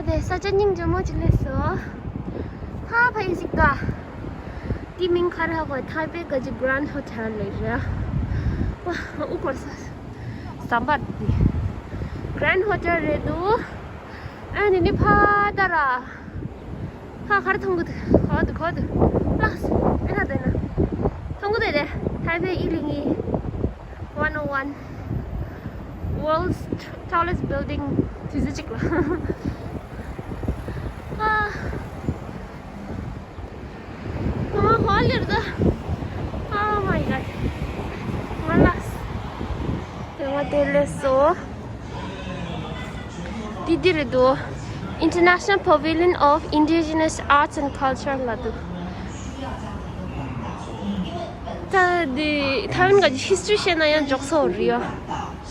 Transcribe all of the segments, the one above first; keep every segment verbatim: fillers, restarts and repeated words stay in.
དེ་ས་ཆ་སྙིང་རྗེ་མོ་ཅིག་སླེབས་སོང་། ཧ་ཕ་ཡི་ཟིག་ག་དེ་མིང་ག་རེ་ཧ་གོ། ཐའེ་པེ་ག་ཅི་Grand Hotel ལབ་རེད། ཝ་ཨུ་གོར་ས་ཟམ་པ་དེ་Grand Hotel རེད་འདུག་ཨ་ནི་ནི་ཕ་ད་ར། ཧ་ག་རེ་མཐོང་གི་འདུག་ག་འདུག་ག་འདུག་ལགས་ཨེ་ན་དེ་ན་མཐོང་གི་འདུག་དེ་ཐའེ་པེ་ཨི་ལི་ངི་one oh one World's tallest building དེ་ཚོ་གཅིག་ལ། ཨ། ཨ་མ་ཧོལ་ལེར་ད། Oh my god. ང་ལ། དེ་ང་དེ་ལས་སོ། དེ་འདི་རེད་དོ། International Pavilion of Indigenous Arts and Culture ལ་འདུག་ད་འདི་ཐའེ་ཝན་གྱི་ཧི་སི་ཊོ་རི་བཤད་ན་ཡང་འཇོག་ཚོགས་རེད་ཡ།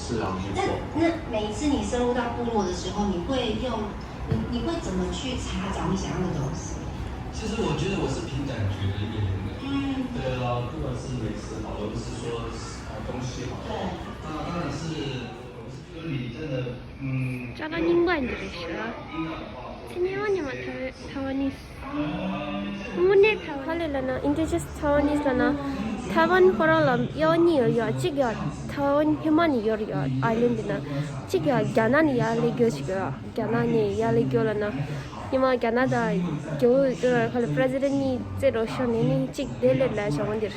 是啊，没错。那那每一次你深入到部落的时候，你会用你你会怎么去查找你想要的东西？其实我觉得我是凭感觉的一个人。嗯。对啊，不管是美食好了，或是说呃东西好了，对。那当然是我是觉得你真的嗯。ཅ་ལག་རྙིང་པ་འདི་རེད་ཤག་ཚེ་ཉི་མ་ཉི་མ་ཐ་ཐ་ཝ་ནི་སི། དངོས་གནས་ཐ་ཝ་ཧ་ལས་ལ་ན་ཨིན་ཌི་ཇི་ནས་ཐ་ཝ་ནི་སི་ལ་ན་ཐ་ཝན་ཁོ་རང་ལ་ཡ་གཉིས་ཡོད་ཡ། གཅིག་ཡ་ཐ་ཝན་ཧི་མ་ནས་ཡོད་ཡ་ཨའི་ལན་ཌི་ན། གཅིག་ཡ་རྒྱ་ནག་ནས་ཡར་སླེབས་རྒྱུ་ཞིག་ཡོད། རྒྱ་ནག་ནས་ཡར་སླེབས་རྒྱུ་ལ་ན་ཉི་མ་རྒྱ་ནག་དང་རྒྱལ་པོ་ཁ་ལ་པི་རེ་སི་ཌེན་ཊི་གཉིས་རྩེ་རོགས་ཤོར་ནས་ནི་གཅིག་དེ་སླེབས་ལ་བྱ་བ་འདིར་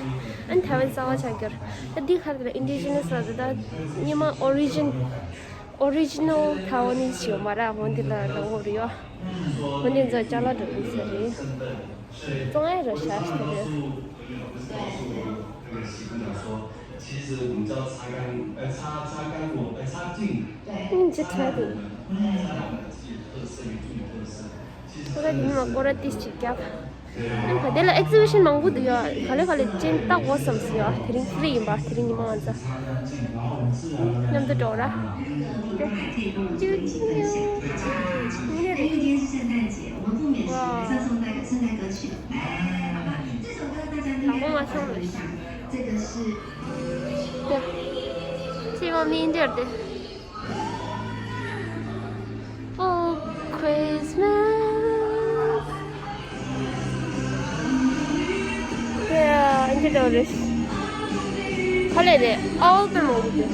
ཨན་ཐའེ་ཝན་གསར་བ་ཆགས་རྒྱུར། ད་འདི་ཁར་དེ་ལ་ཨིན་ཌི་ཇི་ནས་ལ་ད་ཉི་མ་ཨོ་རི་ཇིན་ཨོ་རི་ཇི་ནལ་ཐའེ་ཝ་ནི་སི་ཞིག་ཡོད་མ་རེད། འོ་འདི་ལ་རང་ངོ་རེད་ཡོད། འོ་འདི་ཚོ་ཅ་ལག་འགྲོ་གི་ས་རེད། བཙོང་ཡ་ར་ཤ་ཤ་རེད། 其实我们叫擦干，呃，擦擦干果，呃，擦净。嗯，这太对。擦掉我们自己的特色，原住民特色。其实真的是。ཁོ་ར་དེ་མ་ཁོ་ར་ཏིས་ཅིག་རྒྱབ། ཨ་ནི་ད་དེ་ལ་ཨེག་ཛི་བི་ཤན་མང་པོ་འདུག་ཡ། ག་ལེ་ག་ལེ་ཅན་ལྟ་དགོས་བསམ་སི་ཡ། དེ་རིང་ཧྥི་རི་ཡིན་པ། དེ་རིང་ཉི་མ་ང་ཚོ་མཉམ་དུ་འགྲོ་ར། ཅུ་ཅུ། ངེ་རེ་རེ། ཝའོ། དང་པོ་མ་སོང་ལ། ཅི་མ་མིན་འདིར་དེ། For Christmas. Yeah, འདི་འདྲ་རེད། ཁ་ལས་རེད། ཨའོ་པེ་མང་པོ་འདུག་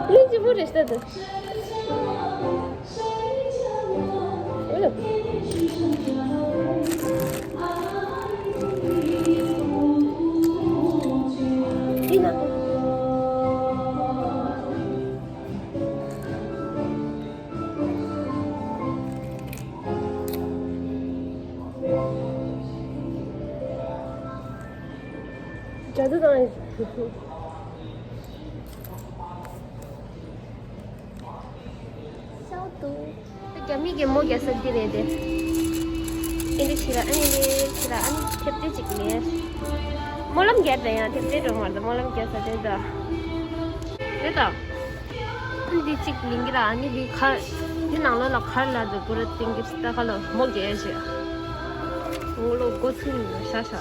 ལིང་ཅི་མོ་རེ་ཤ་ད། ཇ་དུ་དང་། ཤའོ་ཏུ། རྒྱ་མི་གི་མོ་རྒྱག་ས་འདི་རེད་དེ། ཨེ་འདྲ་བྱེད་ར་ཨ་ནི་རེད་བྱེད་ར་ཨ་ནི་ཐེབས་རྩེ་གཅིག་མེད། སྨོན་ལམ་རྒྱག་དྲན་ཡང་ཐེབས་རྩེ་འགྲོ་མ་རེད། སྨོན་ལམ་རྒྱག་ས་དེ་ད། རེད་ད། ཨ་ནི་འདི་གཅིག་ལིང་གི་ར་ཨ་ནི་འདི་ཁར། འདི་ནང་ལོགས་ལ་ཁར་ལ་འདུག་པུ་ར་ཏིང་གི་སི་ད་ཁ་ལ་མོ་རྒྱག་ཞེས། ངོ་ལོ་མགོ་ཚུགས་ནས་ཤ་ཤ།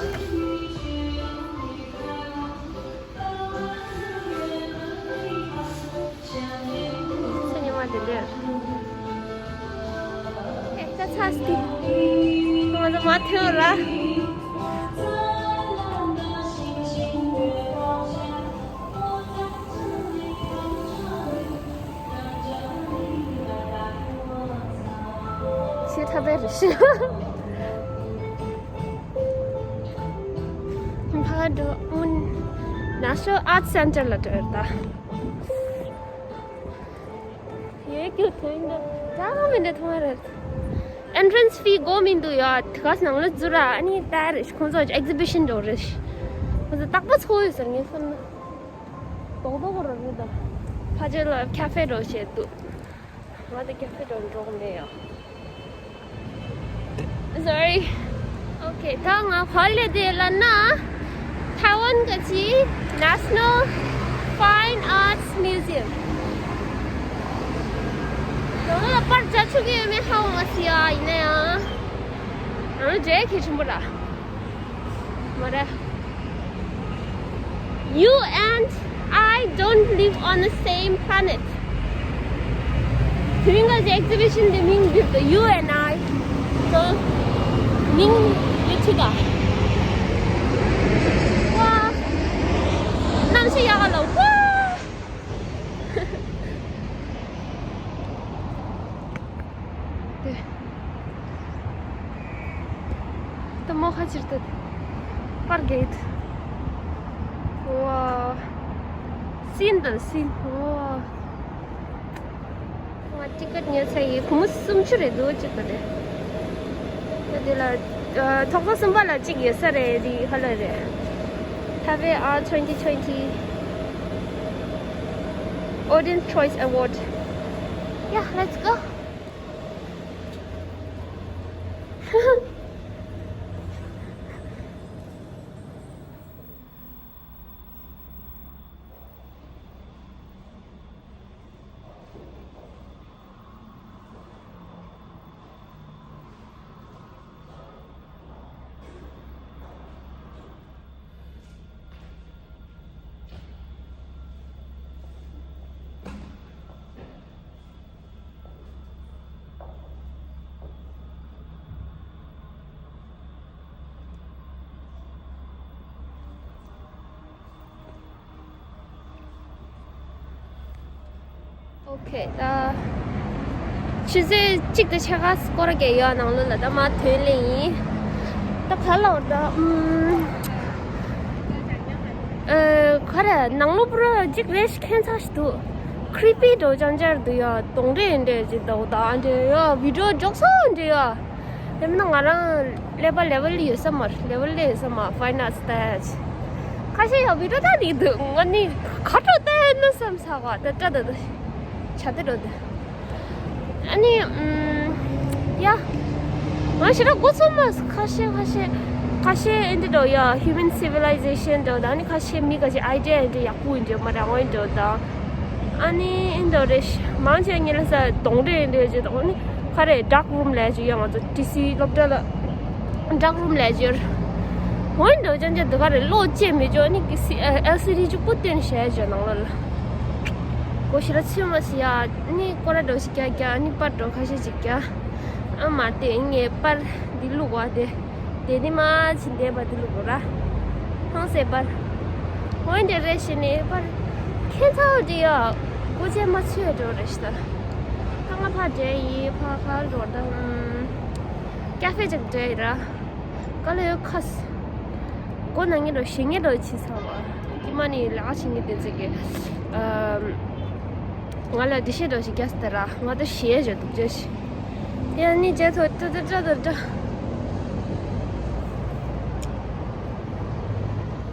ཚེ་ཉི་མ་དེ་འདྲས། ཨེ་ད་ཚ་སྟེ། ང་ཚོ་མ་ཐོན་ར། ཁ་བའི་རི་ཤི། ཕ་འགྲོ་ཨུན། National Arts Center ལ་འགྲོ་ཡོད་ད། ཡོད་རྒྱུ་དོན་འདི་ད་ག་མི་འདྲ་མཐོང་བ་རེད། Entrance fee དགོས་མི་འདུག་ཡ། དེ་ག་ནང་ལ་འཛུལ་ར། ཨ་ནི་ད་རེད། ཁོང་ཚོ་exhibition འགྲོ་རེད། ཁོང་ཚོ་རྟག་པར་ཚོགས་ཡོད་ཟེར། ངས་བསམ་ན་རྡོག་རྡོག་རོ་རེད་ད། ཕ་ཇེ་ལ་ཁ་ཧྥེ་འགྲོ་བྱས་འདུག་ང་ད་ཁ་ཧྥེ་འགྲོ་འགྲོ་གི་མེད་ཡ། Sorry. Okay, ད་ང་ག་ལ་བསྡད་ལབ་ན། ཐའེ་ཝན་གྱི་National Fine Arts Museum. ཡང་ན་པར་རྒྱག་ཆོག་གི་ཡོད་མེད་ཧ་གོ་མ་སོང་ཡ། ཡིན་ན་ཡང་། ང་འདྲེ་གལ་ཆེན་པོ་ར། མ་རེད། You and I don't live on the same planet. དེ་རིང་གི་exhibition འདི་མིང་བསྒྱུར་ཏེ། You and I. དོ། མིང་ཡོད་ཆུ་ད། ཝ། གནམ་གཤིས་ཡག་ག་ལ་ཝ། དེ། ད་མོ་ཁ་ཕྱིར་ཏེ། པར་གེད། ཝ། སིན་དང་སིན། ཝ། ང་ཊི་ཀེ་ཊི་ཉོས་ཚར་ཡིན། སྒོར་མོ་སུམ་ཅུ་རེད་འདུག་གཅིག་པ་རེད། ད་དེ་ལ་ཨ། ཐོག་ས་གསུམ་པ་ལ་གཅིག་ཡོད་ས་རེད། དེ་ག་ལ་རེད། Taipei Art twenty twenty Audience Choice Award. Yeah, let's go. ཨོ་ཁེ། ད་ཆུ་ཚོད་གཅིག་དང་ཕྱེད་ཀ་སྐོར་གྱི་ཡོད། ནང་ལོགས་ལ་ད་མར་ཐོན་ལེ་ཡིན། ད་ག་ལ་འོར་ད། ཨུམ། ཨ། ག་རེ། ནང་ལོགས་པུ་ར་གཅིག་རེ་ཞིག་ཁྱད་མཚར་ཞིག་འདུག་ཁི་རི་པི་འདྲ་བོ་ཅང་ཅང་འདུག་ཡ། གདོན་འདྲེ་འདྲ་ཅིག་འདུག་ད་འདྲ་ཡ། བི་ཌི་ཡོ་མགྱོགས་སོང་འདྲ་ཡ། དེ་མིན་ན་ང་རང་ཀླད་པ་ལེ་ཝལ་ཡོད་ས་མ་རེད། ལེ་ཝལ་ཡོད་ས་མ། Fine Arts ལྟ་ཡ་ཆེ། ཁ་ཤས་ཡང་བི་ཌི་ཡོ་ལྟ་ནི་འདུག་ང་ནི་ག་འདྲ་བལྟས་ན་བསམ་ཚར་བ། ད་ལྟ་ད་ད་བྱ་དེ་འགྲོ་དེ། ཨ་ནི་ཨུམ། ཡ། ང་ཞེ་དྲག་མགོ་ཚོས་མ་སོང་། ཁ་ཤས་ཁ་ཤས་ཁ་ཤས་ཨེ་འདྲ་འདྲ་བོ་ཡ། Human Civilization འདྲ་བོ་དང་། ཨ་ནི་ཁ་ཤས་མི་ཁ་ཤས་ཨའི་ཌི་ཡ་ཨེ་འདྲ་ཡག་པོ་ཡིན་འདྲ་མ་རེད། འོ་ཨེ་འདྲ་བོ་དང་། ཨ་ནི་ཨེ་འདྲ་རེད། མང་ཆེ་ངེད་ལ་ས་གདོན་འདྲེ་ཨེ་འདྲ་ཅིག་དང་། ཨ་ནི་ག་རེ། Dark Room ལབ་ཅིག་ཡ། ང་ཚོ་ཊི་སི་སློབ་གྲྭ་ལ་Dark Room ལབ་ཅིག་འོ་ཨེ་འདྲ་བོ་ཅང་ཅང་འདུག་ག་རེ། གློག་བཅད་མི་ཆོག་ཨ་ནི་ཨེལ་སི་ཌི་གཅིག་པུ་སྟོན་བྱས་ཅིག་ནང་ལོགས་ལ། མགོ་ཞེ་དྲག་ཚོས་མ་སོང་ཡ། ཨ་ནི་སྐོར་ར་འདྲ་བོ་ཞིག་རྒྱག་རྒྱག་ཨ་ནི་པར་འདྲ་བོ་ཁ་ཤས་ཅིག་རྒྱག་ཨ་མ་དེ་ངས་པར་འདི་བླུགས་པ་དེ། དེ་ནི་མ་ཕྱིན་བསྡད་པ་འདི་བླུགས་པ་ར། ཧང་སེ་པར། འོན་ཏེ་རེ་ཞིག་ནས་པར་ཁྱད་མཚར་འདི་ཡ། སྒོ་ཕྱེ་མ་ཚོས་འགྲོ་རེ་ཞིག་ད། ད་ང་ཕར་འདྲེ་ཡིན། ཕར་ཕར་འགྲོ་ད། ཨུམ། ཀ་ཧྥེ་ཅིག་འདྲེ་ཡིན་ར། ག་ལ་ཡོད་ཁ་སི། སྒོ་ནང་ཉིད་རོ་ཞིག་ཉིད་རོ་ཕྱིན་ཚར་བ། ཀྱི་མ་ནི་ལག་ཕྱིན་ཉིད་དེ་ཚོ་གི། ཨམ། ང་ལ་འདི་ཤེས་འགྲོ་ཞིག་རྒྱ་སྟེ་ར། ང་ད་ཞེས་བྱ་འདུག་ཅེས་ཤིག་ཡ་ནི་ཇེ་ཐོ་ཏྲ་ཏྲ་ཏྲ་ཏྲ།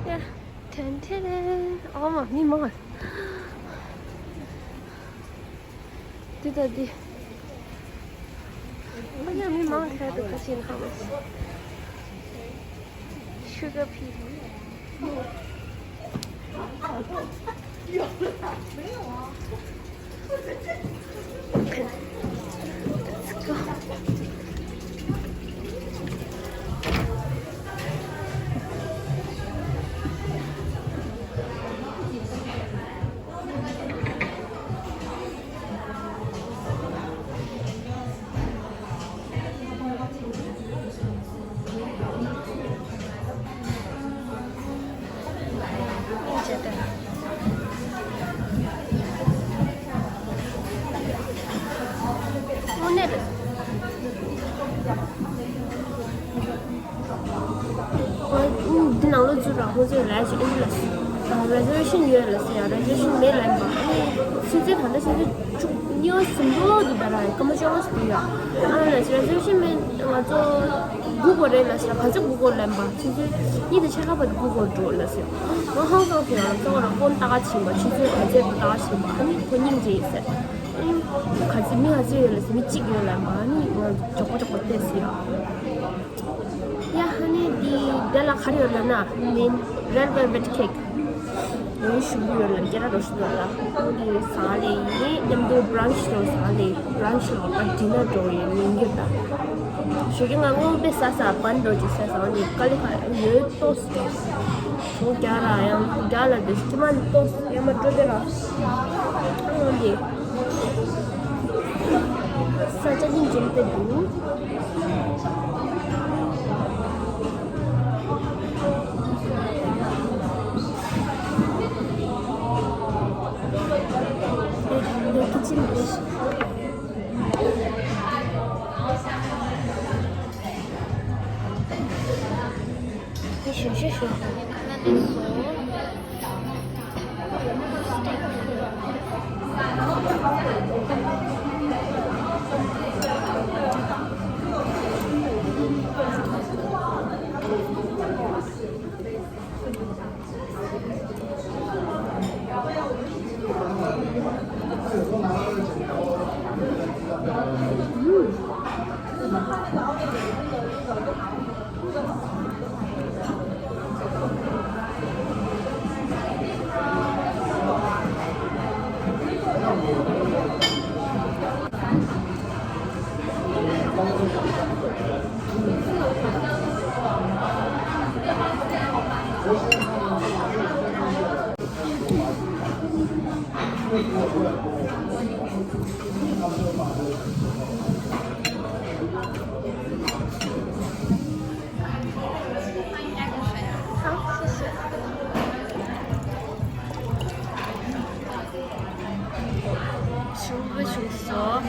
ཡ། ཐན་ཐན་རེ། ཨ་མ་མི་མང་། འདི་དང་འདི། ཨ་ཡ་མི་མང་ཆེ་བ་འདུག་ཁ་ཤས་ནི་ཧ་མ་སོང་། Sugar pea. Let's go. དངོས་གནས་རེད། རེ་ཟར་ཝེ་ཤན་ཡོད་ལབ་ཟེར་ཡ། རེ་ཟར་ཝེ་ཤན་མེད་ལབ་པ། ཨ་ནི་ཆུ་ཚོད་ད་ལྟ་ཆུ་ཚོད་བཅུ་གཉིས་པ་ཟིན་འགྲོ་འདུག་ད་ར་སྐར་མ་བཅོ་ལྔ་ཟིན་འདུག་ཡ། ཨ་ལ་རེ་ཟར་ཝེ་ཤན་མེད། ང་ཚོ་སྒུག་དགོས་རེད་ལབ་ཟེར། ག་ཚོད་སྒུག་དགོས་ལབ་པ། ཆུ་ཚོད་གཉིས་དང་ཕྱེད་ཀ་བར་དུ་སྒུག་དགོས་འགྲོ་ལབ་ཟེར། ང་ཧང་སང་ཟེར་ཡ། ང་ཚོ་རང་དཔོན་ལྟ་ག་ཕྱིན་པ། ཆུ་ཚོད་ག་ཚོད་དུ་ལྟ་ག་ཕྱིན་པ། ཨ་ནི་ཁོ་སྙིང་རྗེ་ཡིན་ཟེར། ཨ་ནི་ག་ཚོད་མི་ག་ཚོད་ཡོད་ལབ་ཟེར། མི་གཅིག་ཡོད་ལབ་པ། ཨ་ནི་ང་མགྱོགས་པོ་མགྱོགས་པོ་བལྟས་ཟེར་ཡ། ཡ་ཧ་ནི་འདི་འདི་ལ་ག་རེ་ཡོད་ལབ་ན། མིན་red velvet cake ཡོད་ཞུ་གི་ཡོད་ལ། སྐད་གྲགས་འགྲོ་ཞུ་ཡོད་ལ། འོ་འདི་ཟ་ལེ་ཡིན། མཉམ་དུ་brunch ལ་ཟ་ལེ། brunch ལ་ཨ་dinner འགྲོ་ཡིན་ཡིན་གྱི་ད། ཞུ་གི་ང་སྔོན་དཔེ་ཟ་ཟ་བན་འགྲོ་ཅིག་ཟ་ཟ། འོ་འདི་དཀའ་ལས་ཁག་ཡོད་ཏོག་ཙམ། ཞུ་རྒྱ་ར་ཡང་རྒྱ་ལ་འདི་ཁྱི་མ་ནི་ཏོག་ཙམ་ཡ་མ་འགྲོ་དེ་ར། འོ་འདི་ས་ཆ་ནི་འཇིམ་དེ་འདུག་ཞུ་བ་ཞུ་སོ།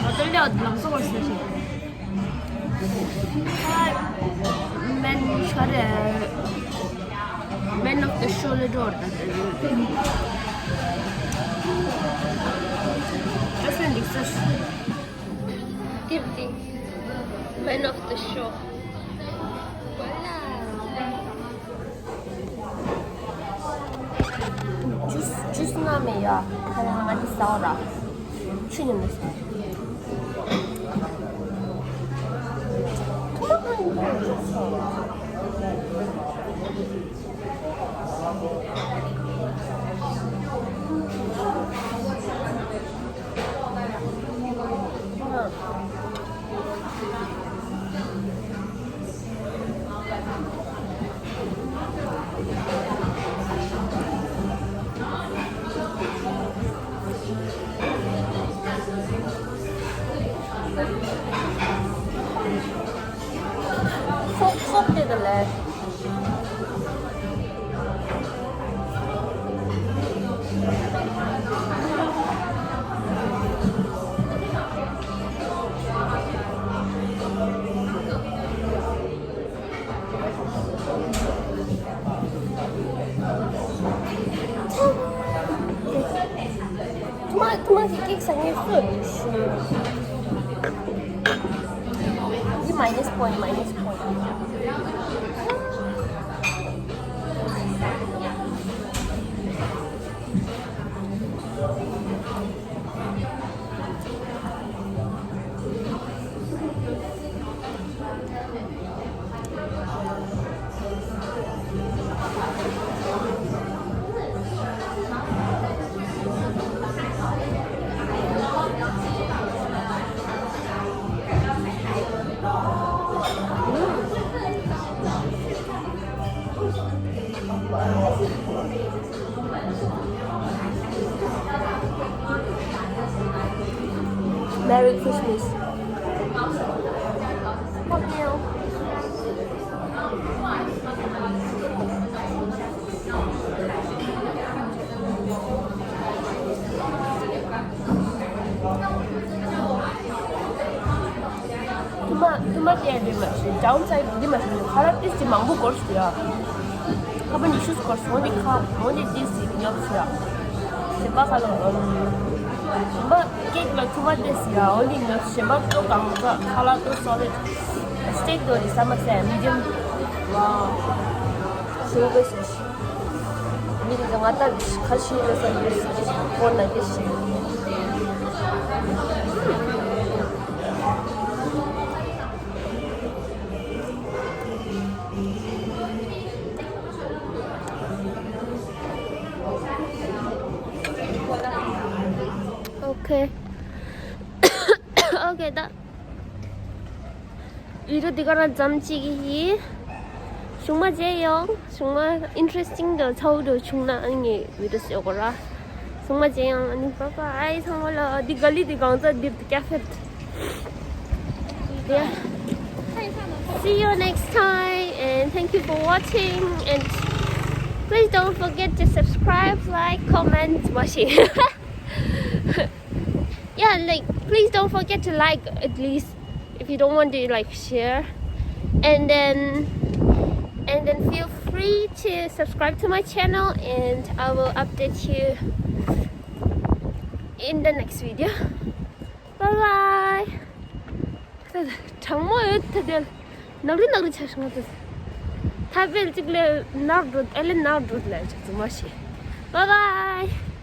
ང་ཚོ་ལ་ལམ་སང་བར་སོང་ཞིག་ཨ། མན་ཤར། Man of the show ལ་འགྲོ་བར་ད། ཨ་སེ་འདི་སེ། དེབ་དེ། Man of the show. Voila. ཇུས་ཇུས་ང་མེད་ཡ། ཁ་ལ་ང་འདི་ཟ་བ་ར། ཆུ་ཉམས་ནས་ཟ། ཐུག་མ་གང་ཡིན་པ་ཇུས་ཟ། སོག་སོག་དེ་དེ་ལས། ཐུ་མ་ཐུ་མ་ཞིག་ཀིག་ས་ངེས་སུ། འདི་minus point, minus point. Merry Christmas. ཐུ་མ་ཐུ་མ་དེ་འདི་མ་ཞིག downside འདི་མ་ཞིག་ཁ་ལག་ཏིས་ཅི་མང་པོ་སྐོར་ཞིག་ཡ། ཁ་པར་ཉི་ཤུ་སྐོར་སོང་ནི་ཁ་འོ་ནི་ཏིས་ཉོབ་ཤོག་གཞན་པ་ཁ་ལོ་གཞན་པ་ཀེག་ལ་ཁུ་མ་ཏིས་ཡ་འོ་ནི་ཉོབ། གཞན་པ་ཏོ་གང་ཁ་ཁ་ལ་ཏོ་སོ་ལེ་སི་ཊེག་ཏོ་རི་ས་མ་སེ་མི་ཌི་ཡམ་ལ་ཤིང་པོ་སེ་ཤི་མི་རི་ང་ཏ་ཁ་ཤི་ལ་ས་ཡོད་སི་ཀོ་ན་ཏིས་ཤི། Okay. Okay, ད་བི་ཌི་ཡོ་འདི་ག་རང་ཙམ་ཅིག་ཡིན། གཞུག་མ་མཇལ་ཡོང་། གཞུག་མ་ཨིན་ཊི་རེ་སི་ཊིང་དང་ཚ་བོ་འགྲོ་བྱུང་ན་ཨ་ནི་བི་ཌི་ཡོ་བཟོ་དགོས་ར། གཞུག་མ་མཇལ་ཡོང་། ཨ་ནི་བཱའི་བཱའི། ཚང་མ་ལ། འདི་ག་ལི་འདི་གང་ཚ་འདི་ཀ་ཧྥེ། Yeah. See you next time and thank you for watching and please don't forget to subscribe, like, comment, မရှေ yeah, like, please don't forget to like at least if you don't want to, like, share. And then and then feel free to subscribe to my channel and I will update you in the next video. Bye bye. གྲང་མོ་ཡོད་ད་དེ། ནག་རི་ནག་རི་ཆ་བྱུང་ད། ཐ་བེལ་གཅིག་ལས་ནག་འགྲོ་ཨེ་ལེ་ནག་འགྲོ་ལས་ཅིག་ཙི་མ་ཤེས། Bye bye.